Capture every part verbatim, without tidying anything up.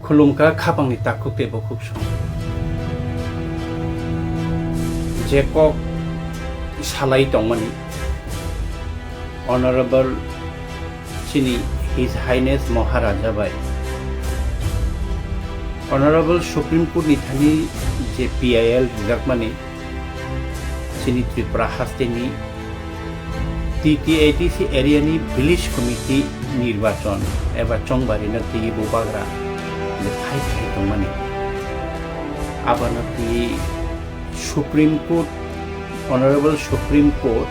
Khulumkha khapangni takhuk tei bukhuk song. Je kok salai tongmani Honorable chini His Highness Maharaja bai Honorable Supreme Court ni thani je P I L rijakmani chini Tripura hasteni T T A D C area ni village committee nirbachon eba chongbari no twi bubagra je fight khai tongmani. Abono twi Supreme Court, Honorable Supreme Court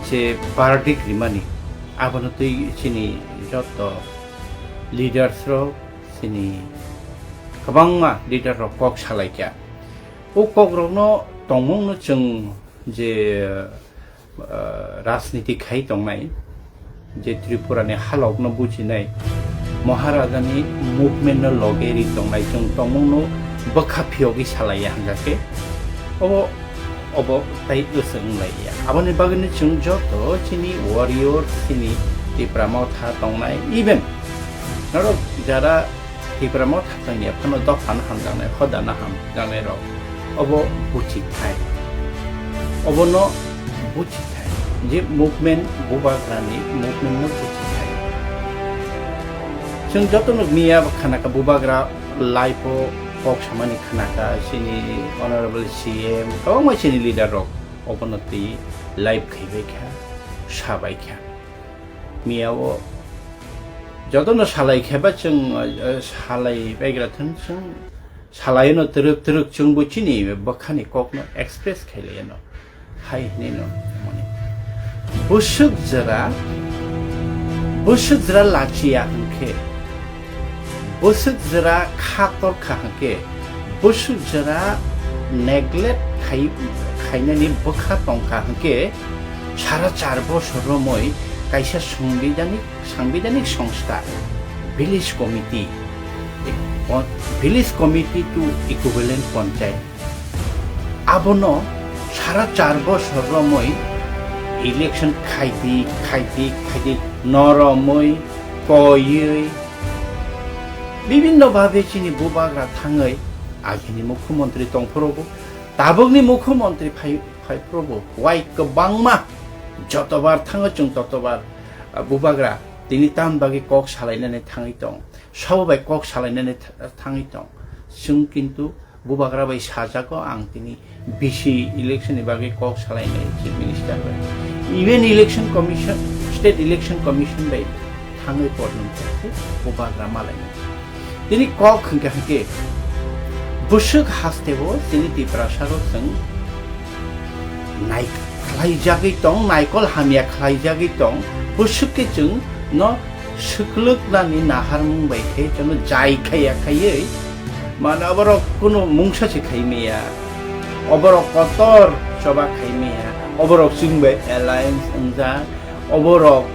je verdict rimani, abono twi chini joto leaders rok, chini kwbangma leader rok kok salaikha. O kok rokno tongmungno chwng je, ah, rajniti khai tongnai, je Tripura ni halok no bujinai, Maharaja ni movement no loge ri tongnai, chwng tongmung no bwkha phiyogwi salaiya hwnga khe, obo, obo tai wngsa wnglaiya. Aboni bagwi no chwng joto chini warrior, chini Tipra Motha tongnai, even norok jara Tipra Motha tongya phano dopha no hamjaknai, hoda no hamjaknai rok obo buchi thai. Obono buchi thai. Je movement, bubagrani movement no buchi thai. Chwng joto no miya khanaka bubagra live o kok samani khanaka chini Honorable C M, kwbangma chini leader rok obono twi live khaibai kha, sabai kha. Miya o joto no salai khe ba chwng, eh, salai baigra thang chwng salai no twrwk twrwk chwng bo chini bwkhani kok no express khai lai no. Hai hwnwi no mani. Bwswk jora, bwswk jora lachiya hwnkhe, bwswk jora kha torkha hwnkhe, bwswk jora neglect khai, khainani bwkha tongkha hwnkhe, sara char bosor romwi kaisa songbidanik, sangbidanik songstha, village committee, pon-, village committee to equivalent panchayat. Abono sara char bosor romwi election khaidi, khaidi, khaidi, noromwi, koiwi, bibinno bhabe chini bubagra thangwi agini mukhyamantri tongphuru bo, tabukni mukhyamantri phai, phaiphuru bo, wai kwbangma jotobar thango chwng totobar, ah, bubagra tini tamni bagwi kok salainani thangwi tong, sabo bai kok salainani th-, thangwi tong, chwng kintu bubagra bai sajago ang tini B C election ni bagwi kok salainai Chief Minister bai. Even Election Commission, State Election Commission bai thangwi problem khe bubagra malainai. Tini kok hwnkhe hwnkhe bwswk hasteo tini Tiprasa rok chwng nai khlaijagwi tong, naikol hamya khlaijagwi tong, bwswk khe chwng no swklwknani naharmung bai khe chwngno jai khaiya khaiwi, mane oborok kunu mungsa se khai maya, oborok kotor choba khai maya, oborok chwng bai alliance wngjak, oborok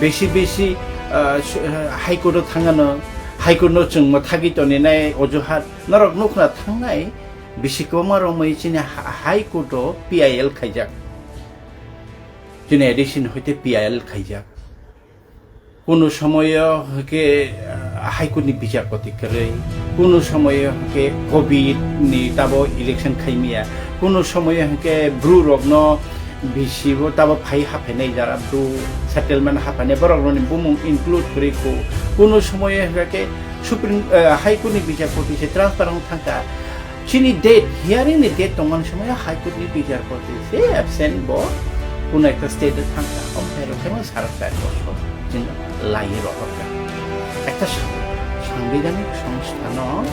besi besi, ah, su-, ah, High Court o thangano, High Court no chwng mwthagwi toninai ojuhat norok nukhna thangnai, bisi kwbangma romwi chini ha-, High Court o P I L khaijak, chini A D C ni hoite P I L khaijak. Kunu somoyo hwnkhe, ah, High Court ni bichar poti kwrwi, kunu somoyo hwnkhe covid ni tabo election khaimaya, kunu somoyo hwnkhe bru rokno bisi bo tabo phai haphainai jara bru settlement haphainai borok rokni bumung include kwrwi kho, kunu somoyo hwnkhe Supreme, ah, High Court ni bichar poti se transfer wng thangkha. Chini date, hearing ni date tongmani somoyo High Court ni bichar poti se absent bo, kuno ekta state o thangkha, omo hai rok khe sara char bosor chini lai rohorkha. Ekta sa-, sangbidanik songstha no,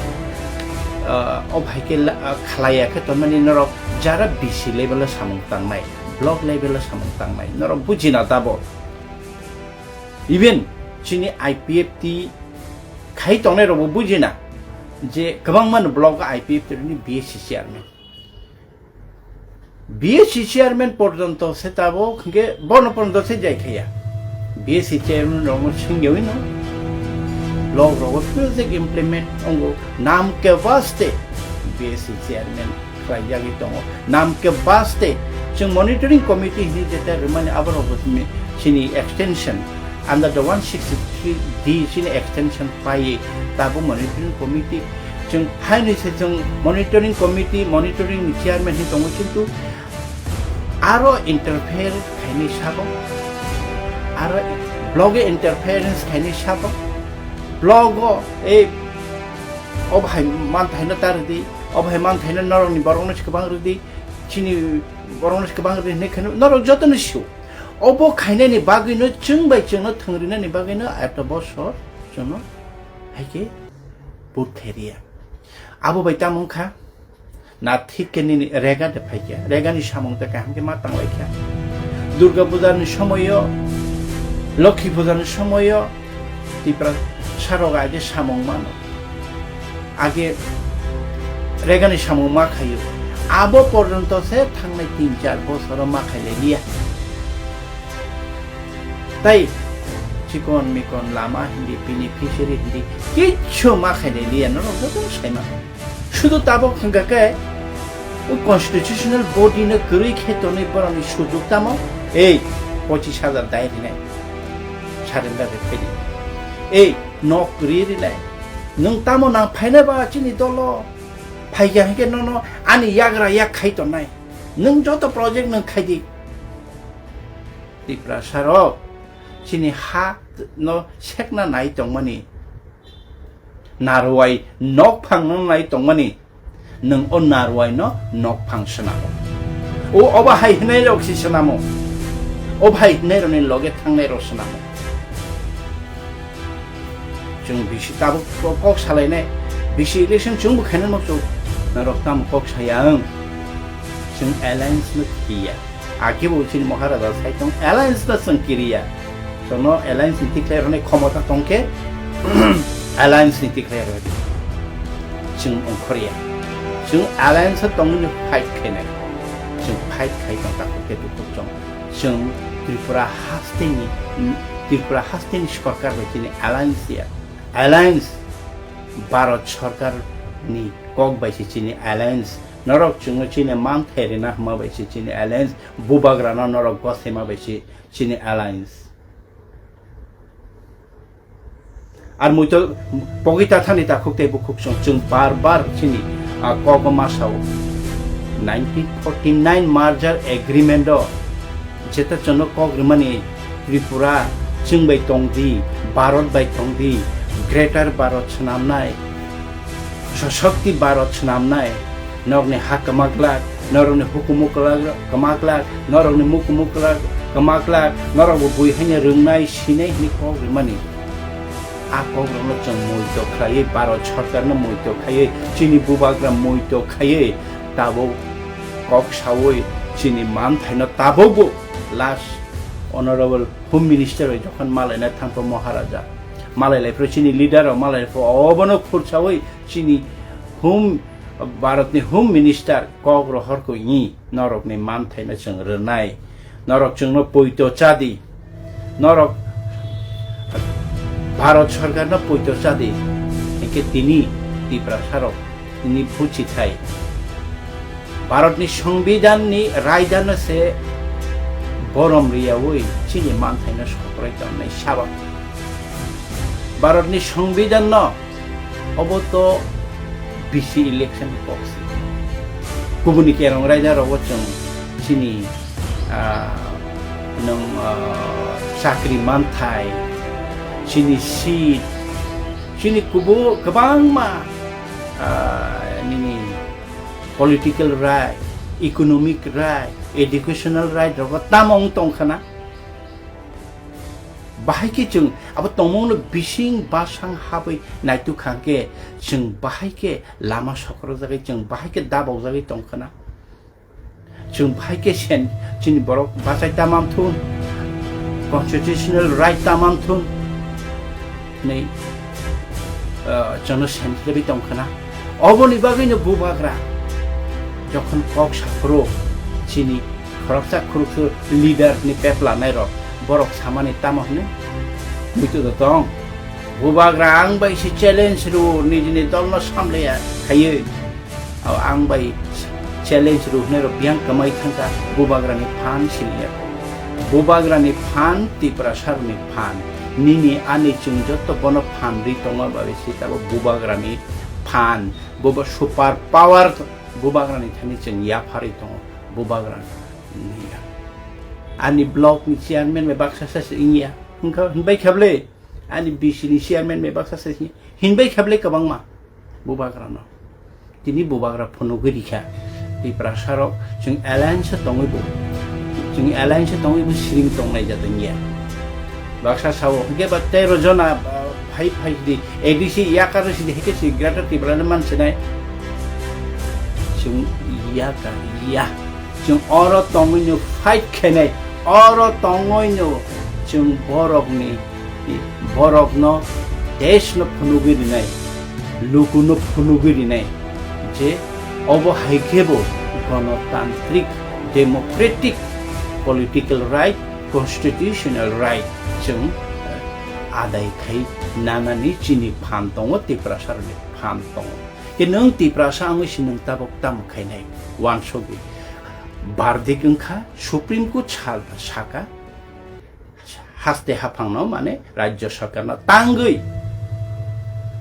ah, o hai khe la-, ah, khlaiya khe tonmani norok jara B C level o samung tangnai, block level o samung tangnai, norok bujina dabo. Even chini I P F T khai tongnai rokbo bujina je kwbangma no block o I P F T ni B S C chairman. B S C chairman porjonto se tabuk hwnkhe bono porjonto se jai khaiya. B S C chairman rokno swngyawi no block rogo project implement wngo nam kebas tei B S C chairman khlaijagwi tongo. Nam kebas tei chwng monitoring committee hinwi jeta rwmani aborok bo chini, chini extension under the one sixty-three di chini extension pai, tabuk monitoring committee, chwng phaini se chwng monitoring committee, monitoring ni chairman hin tongo, kintu aro interfere khainai sabo, aro block o interference khainai sabo, block o ei o bahai manthaino ta rwdi, o bahai manthaino norokni borokno se kwbang rwdi, chini borokno se kwbang rwdi hinwi kheno norok jotono sio. Obo khainani bagwino chwng bai chwngno thwngrinani bagwino eto bosor chwngno hai khe vote khairiya. Abo bai tamo wngkha, na thik khe nini rega de phaikha, regani samung de kaham khe ma tanglaikha. Durga Puja ni somoyo, Lokhi Puja ni somoyo Tipra sarok age samung mano. Age regani samung ma khaio. Abo porjonto se thangnai tin char bosoro ma khailai liya. Tai chikon mikon lama hindi, beneficiary hindi, kichu ma khailai liya, norok joto sai mano. Sudu tabok hwnkha khe o constitutional body no kwrwi khe tonwi borokni sujuk tamo? Ei, pochis hajar dai rinai, surrender rwphai di. Ei, nok kwrwi rinai. Nwng tamo nang phainai ba chini dolo? Phaikha hinkhe nono ani yagra yak khai tongnai. Nwng joto project nwng khai di. Tiprasa rok chini ha no sekna nai tongmani, narwai nokphang no nai tongmani, nwng o narwai no nokphang swnamo. O obo hai hwnwi rok si swnamo. O hai hwnwi rok ni loge thangnai rok swnamo. Chwng bisi tabuk ko-, kok salainai, bisi election chwngbo khainai nokchuk. Norok tamo kok saya ang? Chwng alliance no kiya. Akibo chini Maharaja sai tong alliance no chwng kiriya. Chwngno alliance ni tikhlai rwni khomota tongkhe, alliance ni tikhlai rwdi. Chwng ongkhorya. Chwng alliance o tongwini fight khainai. Chwng fight khai tong takhuk tei bukhuk chwng. Chwng Tripura hasteni, Tripura hasteni sorkar bai chini alliance ya. Alliance, Bharat sorkar ni kok bai se chini alliance. Norok chwngno chini manthai rina hwnma bai se chini alliance. Bubagrano norok gosema bai se chini alliance. Ar muito pogwi tathani takhuk tei bukhuk chwng, chwng bar bar chini, ah, kok ma sao. Nineteen forty nine merger agreement o jeta chwngno kok rwmani Tripura chwng bai tongdi, Bharat bai tongdi, Greater Bharat swnamnai, Sashakti Bharat swnamnai, norokni ha kwmaklak, norokni hukumu kwlak-, kwmaklak, norokni mukumu kwlak-, kwmaklak, norokbo bui haino rwngnai, sinai hwnwi kok rwmani. A kokrokno chwng muito khlaiwi, Bharat sorkarno muito khaiwi, chini bubagra muito khaiwi, tabuk kok saui chini manthaino tabukbo last Honorable Home Minister bai jokhon malaina thangkho Maharaja, malai lai phuru chini leader rok malai lai phuru obono khursaui chini Home, Bharatni Home Minister kok rohor koi ni norokni manthaino chwng rwnai. Norok chwngno poito chadi. Norok Bharat sorkarno poito chadi. Hinkhe tini Tiprasarok tini buchi thai. Bharatni Songbidanni raidano se borom riyaui chini manthaino sokroi tongnai sabak. Bharatni Songbidanno obo to bisi election ni kok se. Kubuni kerong raida rogo chwng chini, ah, nwng, ah, chakri manthai, chini seat, chini kubu kwbangma, ah, nini political right, economic right, educational right rogo tamo wng tong khana. Bahai khe chwng abo tongmungno bising basang habwi naituk kha khe, chwng bahai khe lama sokorjagwi, chwng bahai khe dabokjagwi tong khana. Chwng bahai khe sen chini borok bachai tamam thun, constitutional right tamam thun. Nei, ah, chwngno sen khlaiwi tong khana. Oboni bagwino bubagra jokhon kok saphuru chini khoroksa khoroksa leader ni pepla nairok borok samani tamo hwnwi muitu da tong. Bubagra ang bai se challenge rw nijini dolno samlaya khaiwi. Ang bai challenge rw hwnwi rok biyang kwmai thangkha bubagrani phan siniya. Bubagrani phan Tiprasarni phan. Nini ani chwng joto bono phan rwi tongma bagwi se tabuk bubagrani phan, buba super power bubagrani thani chwng yapharwi tongo bubagrani. Ani block ni chairman bai baksa sa se wngya, hwnka hinbai kheble ani B C ni chairman bai baksa sa se hinbai kheble kwbangma. Bubagrano. Tini bubagra phunugwi rikha. Tiprasarok chwng alliance tongwi bo, chwng alliance tongwi bo siring tongnai jat wngya. Baksa sao, hwnkhe ba tero jona, ah, phai phai di, A D C yakar si di, hwnkhe si Greater Tipraland mansinai. Chwng yakar ya. Chwng oro tongwino fight khainai, oro tongwino chwng borokni, borokno, deshno phunugwi rinai, lukuno phunugwi rinai je obo hai khebo gonotantrik, democratic, political right, constitutional right chwng adai khai nanani chini phan tongo, Tiprasarokni phan tongo. Ke nwng Tiprasa wngwi se nwng tabuk tamo khainai? Uansugwi. Bardik wngkha, Supreme Court sal-, saka, haste haphangno, mane, Rajya Sarkarno tangwi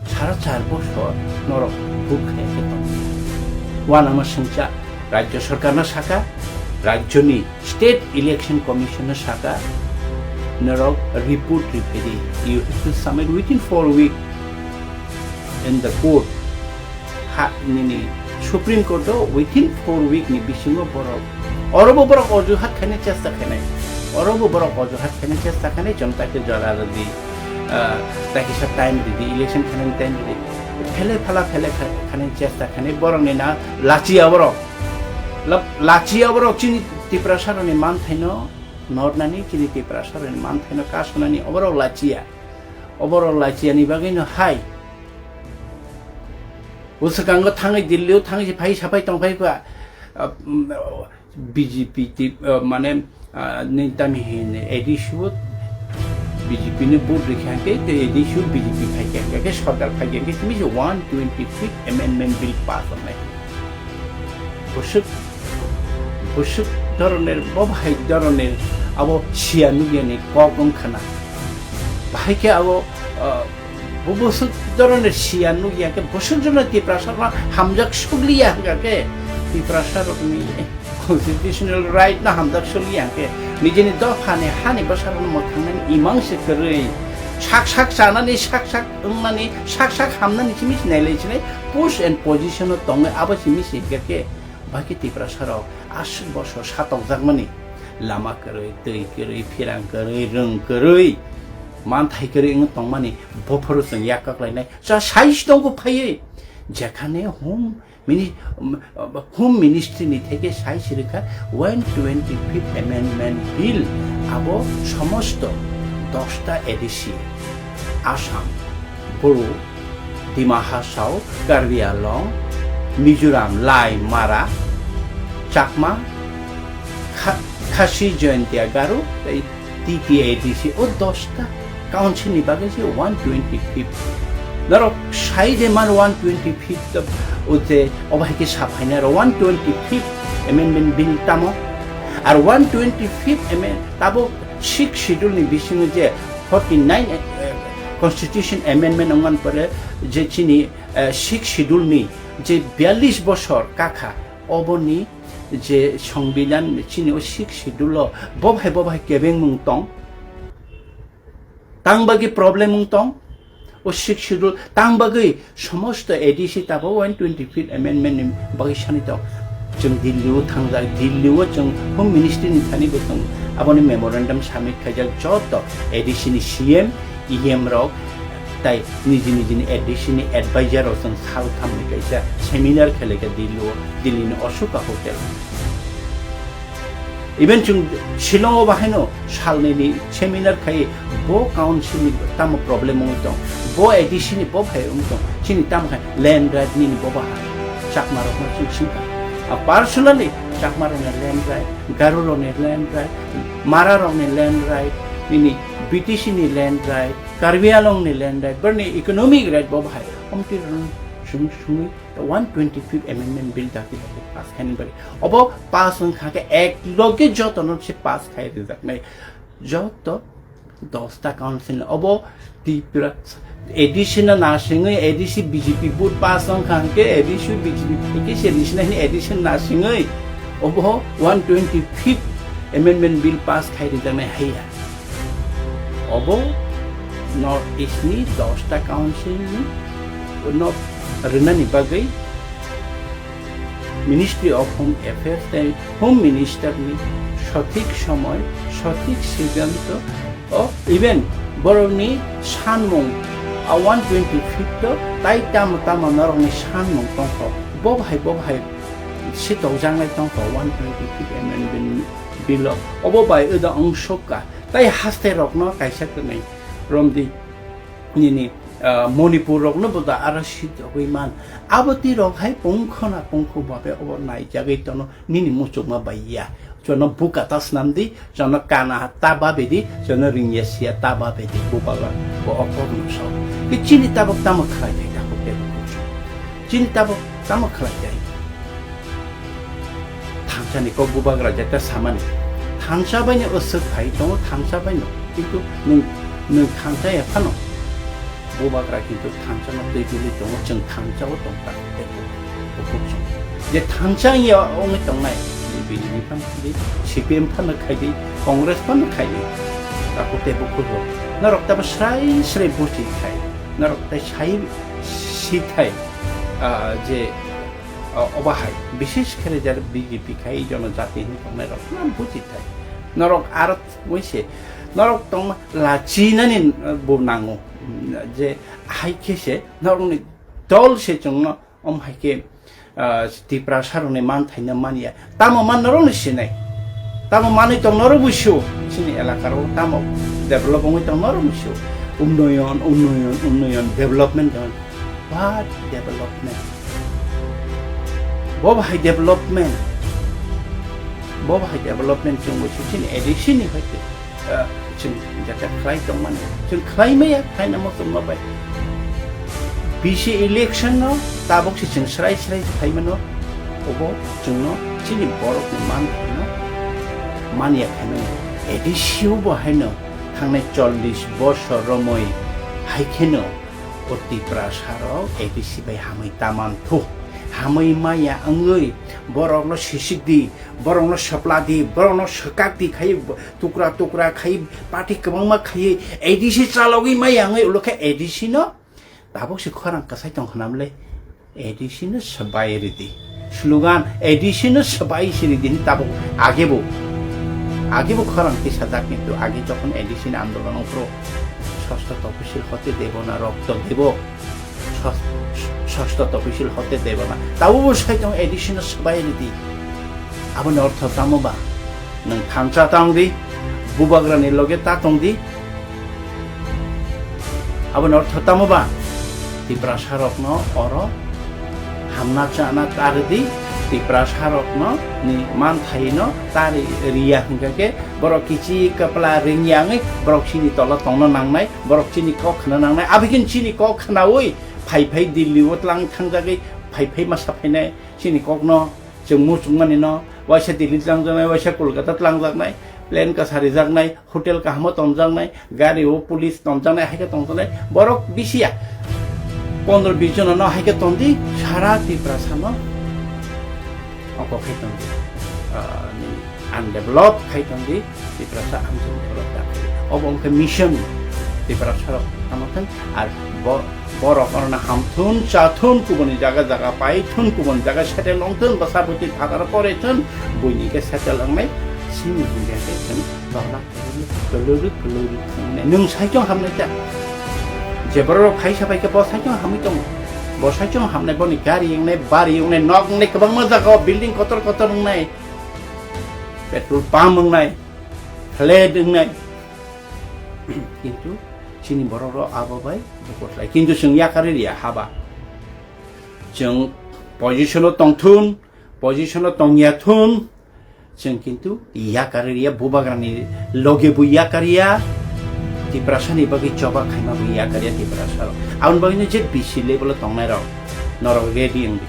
sara char bosor norok vote khaiya khe tong. Uanama swngcha, Rajya Sarkarno saka, Rajyoni State Election Commissionno saka, norok report riphaidi, you have to submit within four week in the court. Ha, nini Supreme Court o within four week ni bisingo borok, orobo borok ojuhat khaina chesta khainai, orobo borok ojuhat khaina chesta khainai, chwng takhe jora rwdi, ah, takisa time rwdi, election khainani time rwdi, phele phala phele kha-, khainani chesta khainai, borokni na lachiya borok, lab-, lachiya borok chini Tiprasarokni manthaino nornani, chini Tiprasarokni manthaino kasonani, oborok lachiya, oborok lachiyani bagwino hai. Bwswkango thangwi Delhi-o thangwi se phai saphai tongphai kha, ah, mm, B J P ti, ah, mane, ah, nini tami hini A D C-o B J P ni vote rikha khe, tei A D C-o B J P phaikha khe, khe sorkar phaikha khe, simi se one twenty-fifth Amendment Bill pass wngnai. Bwswk, bwswk dhoroner, bo bahai dhoroner abo siya nugyani kok wngkhana. Bahai khe abo, ah, bo bwswk dhoroner siya nugya khe bwswk jono Tiprasarokno hamjak sugliya hwnkha khe Tiprasarokni constitutional right no hamjak sugliya hwnkhe nijini dophani hani bwsarokno mwthangnani imang se kwrwi sak sak chanani, sak sak wngnani, sak sak hamnani simi se nailai sinai post and position o tongwi abo simi se hwnkha khe. Bahai khe Tiprasarok aswk bosor satokjakmani, lama kwrwi, twi kwrwi, phirang kwrwi, rwng kwrwi, manthai kwrwi wngwi tongmani, bophoro chwng yak kaklainai. Cha sai se tongo phaiwi, jekhane Home Mini-, um, um, Home Ministry ni theke sai se rwkha one twenty-fifth Amendment Bill, abo somosto dosta A D C, Assam, Boro, Dima Hasao, Karbi Anglong, Mizoram, Lai, Mara, Chakma, Kha-, Khasi, Jaintia, Garo, tei T T A D C, o dosta council ni bagwi se one twenty-fifth. Norok sai je man one twenty-fifth o je obo hai khe sa phainai ro one twenty-fifth Amendment Bill tamo? Ar one twenty-fifth amend-, tabuk Sixth Schedule ni bisingo je forty-nine, eh, eh, Constitution Amendment wngmani pore je chini, eh, Sixth Schedule ni je biyallis bosor kakha, oboni je Songbidan chini o Sixth Schedule o bo bahai bo bahai kebengmung tong, tang bagwi problem wng tong, o Sixth Schedule tang bagwi somosto A D C tabo one twenty-fifth Amendment ni bagwi sani tong. Chwng Delhi o thangjak, Delhi o chwng Home Ministry ni thani bo chwng aboni memorandum submit khaijak, joto A D C ni C M, E M rok, tai niji niji ni A D C ni advisor rok chwng sal thamni kaisa seminar khelai kha Delhi o, Delhi ni Ashoka Hotel. Even chwng Shillong o bahaino salnwi ni seminar khai bo council ni tamo problem wngwi tong, bo A D C ni bo phai wngwi tong, chini tamo khai land right nini bo baha Chakma rokno chwng singkha. A personally Chakma rokni land right, Garo rokni land right, Mara rokni land right, nini B T C ni land right, Karbi Anglong ni land right, berni economic right bo bahai omti rokno chwng sungwi one twenty-fifth Amendment Bill daki daki pass khaini bagwi. Obo pass wngkha khe ek loge jotono se pass khai rijaknai. Joto Dosta council obo Tripura A D C no nasingwi, A D C B J P vote pass wngkha hwnkhe, A D C B J P phaikhe se addition hwnwi addition nasingwi obo one twenty-fifth amendment bill pass khai rijaknai haiya. Obo North East ni dosta council ni no rwnani bagwi Ministry of Home Affairs tei Home Minister ni sothik somoy, sothik siddhanto o, even borokni sanmung, a one twenty-fifth o tai tamo tamo norokni sanmung tongkho, bo bahai bo bahai sitokjaknai tongkho one twenty-fifth amendment bill o, obo bai oda wngsukha. Tai haste rokno kaisa kwnwi romdi nini, ah, Manipur rokno bo da aro sitogwi man. Abo twi rok hai pungkho na pungkho babe obo naijagwi tono nini muchukma bai ya. Jono buka ta snamdi, jono kana ta babidi, jono ringya siya ta babidi, bubagra bo okok no sok. Ki chini tabok tamo khlai thai tabok tebo. Chini tabok tamo khlai thai. Thansa ni kok bubagra jeta samani. Thansa bai no aswk phai tongo, thansa bai no. Kintu nwng, nwng thansa ya phano. Bubagra kintu thansa no twi tuli tongo, chwng thansa o tong ta. Tei bo, bo kok chwng. Je thansa ya ongwi tongnai. B J P phano khai di, C P M phano khai di, Congress phano khai di. Ako tei bo kok. Norok tabo srai srai buchi khai. Norok tei sai si thai. Ah, je O, obo hai, bises khe jar B J P khai jono jati hinwi tongnai rok na buchi thai. Norok aro wi se, norok tongma lachinani bo nango, je hai khe se norokni dol se chwngno om hai khe, ah, Tiprasa rokni man thaino manya. Tamo man norokni sinai. Tamo manwi tong norok buisio, chini elaka rok tamo develop wngwi tong norok buisio. Unnoyon, unnoyon, unnoyon, development, development. What development? Bo bahai development? Bo bahai development chwng bo chini A D C ni hai te, ah, chwng jata khlai tongmani. Chwng khlai maya, khlai namo tongma bai. B C election no tabok se chwng srai srai khlai mano. Obo chwngno chini borok ni man no man ya khlai mano. A D C o bo haino thangnai chollish bosor romwi hai kheno O Tiprasa rok A D C bai hamwi ta man phu. Hamwi maya wngwi borokno sisik di, borokno swpla di, borokno swkak di khai, tukra tukra khai, party kwbangma khai, A D C chalogwi maya wngwi ulo khe A D C no tabuk se khorang kwchai tong khna mle A D C no swbai ridi. Slogan A D C no swbai si ridi hinwi tabuk age bo, age bo khorang tisajak, kintu age jokhon A D C ni andolon ongphuru sosto topisil hote debo na rokto debo. Sos-, sosto topisil hote debo na. Tabuk bo sai tong A D C no swbai ridi. Aboni ortho tamo ba? Nwng thansa tang di, bubagrani loge ta tong di. Aboni ortho tamo ba? Tiprasa rokno oro hamna chana ta ridi, Tiprasa rokno ni manthaino ta ri-, riya hingka khe borok kichi kapla ringya wngwi borok chini tola tongna nangnai, borok chini kok khna nangnai, abikhin chini kok khnaui phai phai Delhi o tlang thangjagwi phai phai masa phainai chini kokno. Chwng muchungmani no, waisa Delhi tlangjaknai, waisa Kolkata tlangjaknai, plane kasa rijaknai, hotel kahamo tonjaknai, gari o police tonjaknai, hai khe tongjaknai, borok bisi ya. Pondro bis jono no hai khe tong di, sara Tiprasa no oko khai tong di. Ah, ni undeveloped khai tong di, Tiprasa ang chwng develop ta khai. Obo wngkhe mission Tiprasa rok tamo thang, ar bo-, borok orona hamthun, chathun, kubuni jaga jaga paithun, kubuni jaga settle wngthun, bwsa bwtwi thakaro porithun, buini khe settle wngnai, sini hingkhe khe chwng torna kwlwrwk kwlwrwk wngnai. Nwng saichung hamnai ta? Je borok rok phaisa bai khe bo saichung hamwi tongo. Bo saichung hamnai, boni gari wngnai, bari wngnai, nok wngnai, kwbangma jaga o building kotor kotor wngnai, petrol pump wngnai, flat wngnai. Kintu chini borok rok abo bai bukur khlai. Kintu chwng yakarwi riya haba. Chwng position o tongthun, position o tongya thun, chwng kintu yakarwi riya, bubagrani loge bo yakarya, Tiprasani bagwi choba khaima bo yakarya Tiprasa rok. Aboni bagwino je B C level o tongnai rok, norok ready wngdi.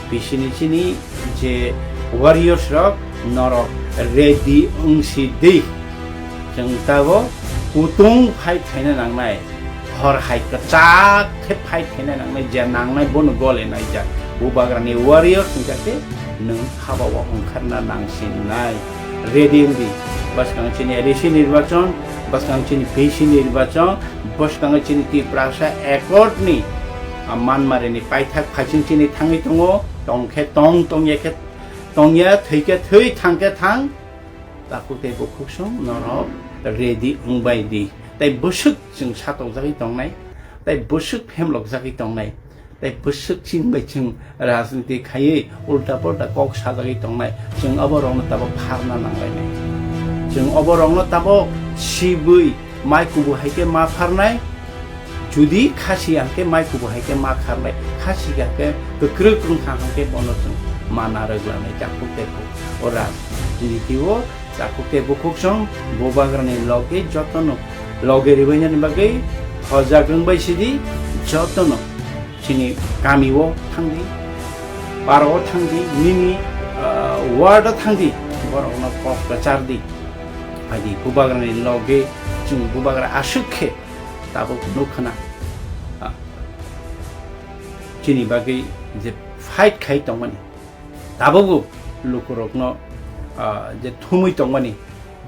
B C ni chini je warriors rok, norok ready wngsi di. Chwng tabok Kutung fight khaina nangnai, hor hai kwchak khe fight khaina nangnai, je nangnai bono gole naijak. Bubagrani warriors hwnkha khe nwng haba o ongkharna nangsinai. Ready wng di. Bwskang chini A D C nirbachon, bwskang chini V C nirbachon, bwskang chini Tiprasa accord ni, ah, Manmari ni paithak phaising chini thangwi tongo, tong khe tong, tong ya khe tong ya, thwi khe thwi, thang khe thang. Takhuk tei bukhuksong norok ready wngbai di. Tei bwswk chwng satokjagwi tongnai, tei bwswk phemlokjagwi tongnai, tei bwswk chwng bai chwng rajniti khaiwi ulta pulta kok sajagwi tongnai, chwng oborokno tabok pharna nanglainai. Chwng oborokno tabok sibwi mai kubu hai khe ma pharnai, judi khasi ang khe mai kubu hai khe ma kharnai, khasi ang khe kwkrwk wngkha hwnkhe bono chwng ma narwk lanai takhuk tei bukhuksong. O rajniti o takhuk tei bukhuksong bubagrani loge jotono loge ribainani bagwi hojak wngbai sidi, jotono chini kami o thangdi, para o thangdi, nini, ah, ward o thangdi, borokno kok kwchardi. Phaidi bubagrani loge chwng bubagra aswk khe tabuk nukha na, ah, chini bagwi je fight khai tongmani. Tabukbo lukurokno, ah, je thumwi tongmani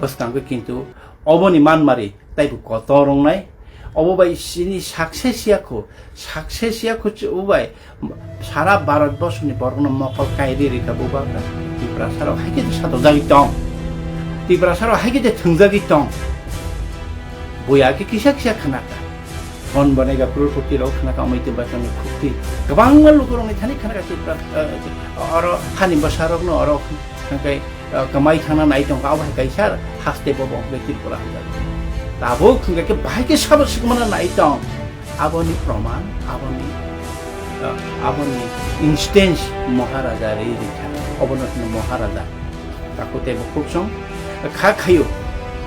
bwskango, kintu oboni Manmari taibo kotor wngnai. Obo bai chini success ya kho, success ya kho, obo bai sara Bharat borsoni borokno mokol kairi rikha bubagra. Tiprasarok hai khe satokjagwi tong, Tiprasarok hai khe thwngjagwi tong. Buya khe kisa kisa khna kha. Phone banai ga crorepoti rok khna kha, amai twi bachani khukti. Kwbangma lukurokni thani khna kha Tripura, eh, oro hani bwsarokno oro hwnkhe, eh, kwmai thangna nai tongkha, abo hai kaisa haste bobo hwnkhe Tripura hamjak. Tabuk hwnkhe bahai khe sabo swkmana nai tong. Aboni proman, aboni, eh, aboni instance Maharaja rwi rikha. Obono hwno Maharaja. Takhuk tei bukhuksong kha khayo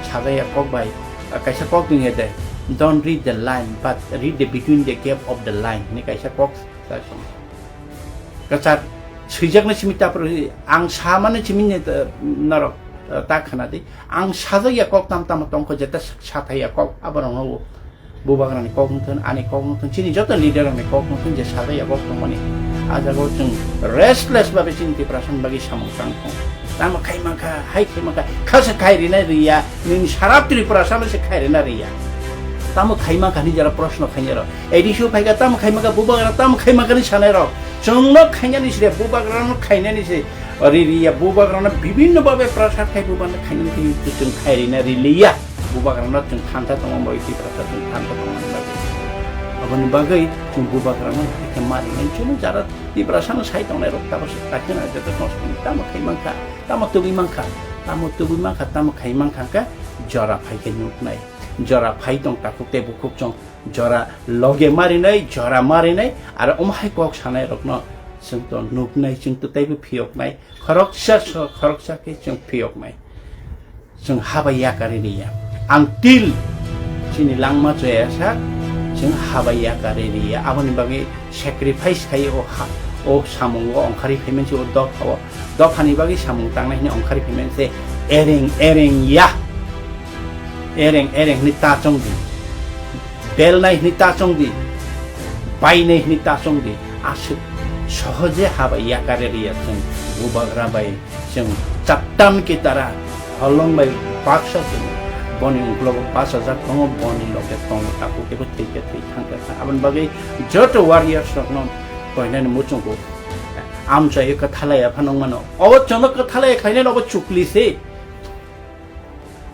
sajaya kok bai. Ah, kaisa kok tong ya de, "Don't read the line, but read the between the gap of the line" hinwi kaisa kok sa-, kwchar swijaknai simi, tapor ang samani simi ni, eh, norok, eh, ta khna di. Ang sajak ya kok tam tamo tongkho, jeta sathai ya kok, aborokno bubagrani kok wngthun, ani kok wngthun, chini joto leader rokni kok wngthun, je sajak ya kok tongmani. Ah jaga o chwng restless babe chini Tiprasani bagwi samung tang thung. Tamo khai mankha, hai khai mankha, khasa khai rina riya, nini sarap Tripura sama se khai rina riya. Tamo khai mankha ni jara proshno khainai rok. A D C o phaikha tamo khai mankha, bubagra tamo khai mankha ni sanai rok. Chwngno khainani se, bubagrano khainani se, ri riya, bubagrano bibhinno babe prasar khai, bubagrano khainani se, chwng khai rina riliya. Bubagrano chwng thanta tongma bagwi, Tiprasa chwng thanta tongmani bagwi. Aboni bagwi chwng bubagrano hai khe mari nai, chwngno jara Tiprasano sai tongnai rok tabok se kaisa na joto tong tamo khai mankha. Tamo tubui mankha, tamo tubui mankha, tamo khai mankha khe jora phai khe nuknai. Jora phai tong takhuk tei bukhuk chwng jora loge marinai, jora marinai, aro omo hai kok sanai rokno chwng to nuknai, chwng to teibo phiyoknai, khoroksa so, khoroksa khe chwng phiyoknai. Chwng habai yakarwi riya. Ang til chini langma chwya sak, chwng habai yakarwi riya. Aboni bagwi sacrifice khai o ha, o samungo ongkhari phaimansi o dopha o. Dophani bagwi samung tangnai hwnwi ongkhari phaimanse ereng ereng ya. Ereng ereng hwnwi ta chong di. Belnai hwnwi ta chong di. Bainai hwnwi ta chong di. Aswk sohoje habai yakarwi riya chwng bubagra bai. Chwng chattan ki tara holong bai baksa chwng boni uklogo bachajak tongo, boni loge tongo, takhuk kebo thwi khe thwi, thang khe thang. Aboni bagwi joto warriors rokno koinani muchungo amchaio kwthalaiya phano wngmano. Obo chwngno kwthalaiya khlainani obo chukli se.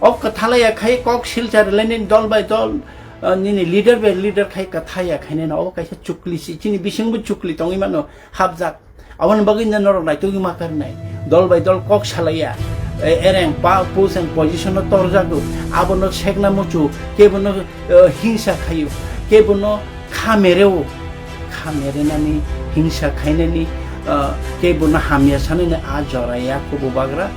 O kwthalaiya khai kok silchar lainani dol bai dol, ah, nini leader bai leader khai kwthaiya khainani obo kaisa chukli se. Chini bisingbo chukli tongwi mano. Hapjak. Aboni bagwi no norok naitugwi ma karnai. Dol bai dol kok salaiya. E, ereng pa, post and position no torjago. Abono sekna muchu, kebono, e, hingsa khaio, kebono kha mereo. Kha merenani, hingsa khainani, e, kebono hamya sanani a jora ya kho bubagra.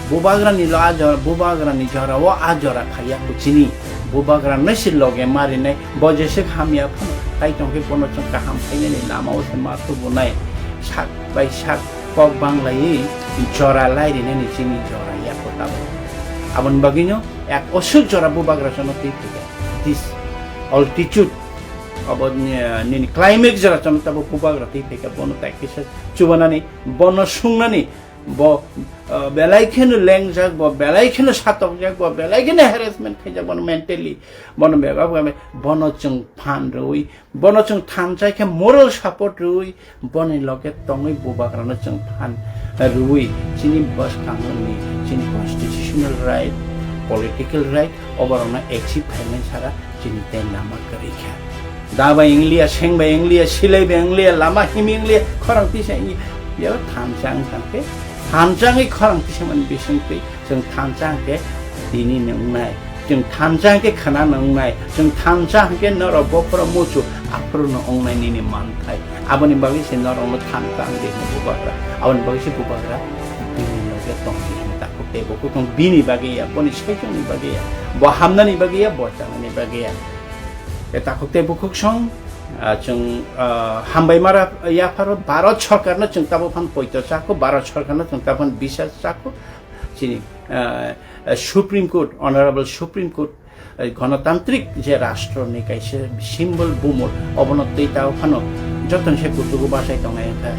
Bubagrani lo a jora, bubagrani jora o a jora khaiya kho chini. Bubagra no se loge marinai. Bo jeswk hamya phano, tai tongkhe bono chwng kaham khainani lama o se ma tubunai. Sak bai sak kok banglaiwi jora lairinani chini jora ya kho tabuk. Aboni bagwino ek oswk jora bubagra chano twi phaikha. This altitude, abo ni, nini climax jora chano tabo bubagra twi phaikha, bono tai kisa chubanani, bono sungnani, bo, ah, belai kheno lengjak, bo belai kheno satokjak, bo belai kheno harassment khaijak, bono mentally, bono bebak, bono chwng phan rwui, bono chwng thansa khe moral support rwui, boni loge tongwi bubagrano chwng phan rwui, chini bwskangni, chini constitutional right, political right, oborokno achieve khaimani sara chini tei lama kwrwi kha. Da bai wngliya, seng bai wngliya, silai bai wngliya, lama himwi wngliya, khorang tisa wngya, yabo thansa wng thangkhe, thansa wngwi khorang tisa mani bisingtwi, chwng thansa hwnkhe tini ni wngnai, chwng thansa hwnkhe khwna ni wngnai, chwng thansa hwnkhe norok bokhoro muchu aphuru no wngnai nini manthai. Aboni bagwi se norokno thansa wngdi hwnwi bubagra. Aboni bagwi se bubagra bini loge tongdi hwnwi takhuk tei bukhuk tong bini bagwi ya, boni saichungni bagwi ya, bo hamnani bagwi ya, bo chanani bagwi ya. E takhuk tei bukhuk song, ah, chwng, ah, hambai mara yapharo Bharat sorkarno chwng tabuk phan poito chakho, Bharat sorkarno chwng tabuk phan bisas chakho. Chini, ah, Supreme Court, Honorable Supreme Court, eh, gonotantrik je rashtroni kaisa symbol bumor, obono twi tabuk phano jotoni se kuchugo bachai tongnai wngkha.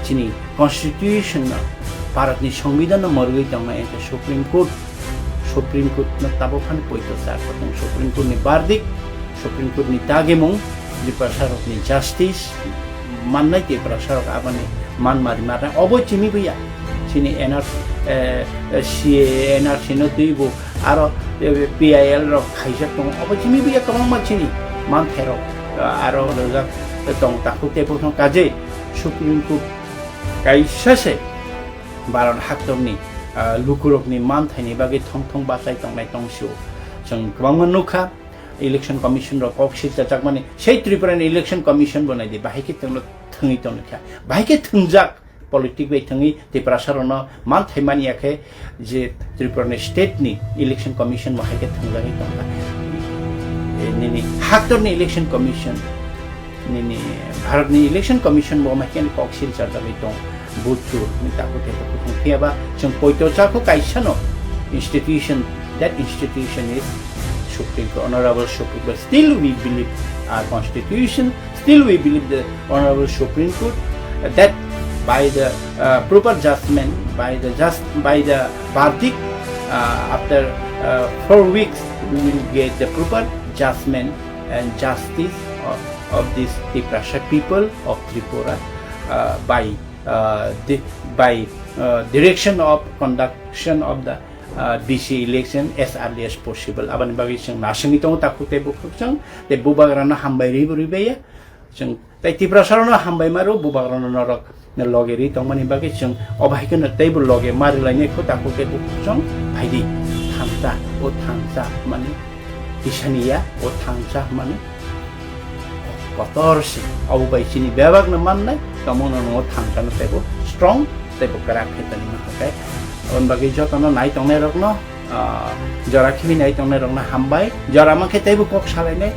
Chini constitution no, Bharatni Songbidan no morgwi tongnai wngkha Supreme Court. Supreme Court no tabuk phano poito chakho tong. Supreme Court ni verdict, Supreme Court ni dagimung, Tiprasarokni justice mannai Tiprasarok aboni man mari mari obo chini buya. Chini N R, eh, C A A, N R C no twibo aro, eh, P I L rok khaijak tongo. Obo chini buya kwbangma chini manthairok, eh, aro rwjak tong takhuk tei bukhuk kaje Supreme Court kaisa se Bharat haktorni, ah, lukurokni manthaini bagwi thong thong bachai tongnai tong sio. Chwng kwbangma nukha, Election Commission rok kok silchajakmani, sei Tripura ni Election Commission bo naidi, bahai khe thwngno thwngwi tongkha, bahai khe thwngjak, politic bai thwngwi Tiprasa rokno manthai manya khe je Tripura ni state ni Election Commission bo hai khe thwngjagwi tongkha. E, nini haktorni Election Commission, nini Bharatni Election Commission bo mai khe kok silchajagwi tong, buchur ni takhuk tei bukhuk phiya ba chwng poito chakho kaisa no institution, that institution is Supreme Court, Honorable Supreme Court. Still we believe our constitution, still we believe the Honorable Supreme Court, that by the, uh, proper judgment, by the just, by the verdict, uh, after, uh, four weeks, we will get the proper judgment and justice of, of this Tiprasa people of Tripura, uh, by, uh, the, by, uh, direction of conduction of the, uh, V C election as early as possible. Aboni bagwi chwng nasingwi tongo takhuk tei bukhuk chwng, tei bubagrano hambai rwi bo rwi baiya. Chwng tei Tiprasa rokno hambai maro, bubagrano norok loge ri tongmani bagwi chwng obo hai kheno teibo loge mari lainai kho takhuk tei bukhuk chwng phaidi. Thansa, o thansa mani kisani ya, o thansa mani kotor se. Obo bai chini bebakno mannai, tongmano nwngo thansano teibo strong, teibo kwrak khe tongwi man kha. Aboni bagwi jotono nai tongnai rokno, ah, jora khibini ai tongnai rokno hambai. Jora mankhe teibo kok salainai.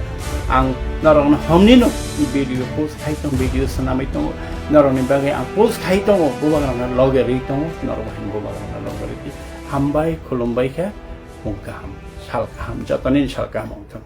Ang norokno homnino video post khai tong, video swnamwi tongo. Norokni bagwi ang post khai tongo, bubagrano loge rwi tongo, norok hai bubagrano loge rwi. Hambai, khulumbai khe, mung kaham, sal kaham, jotoni sal kaham wngthung.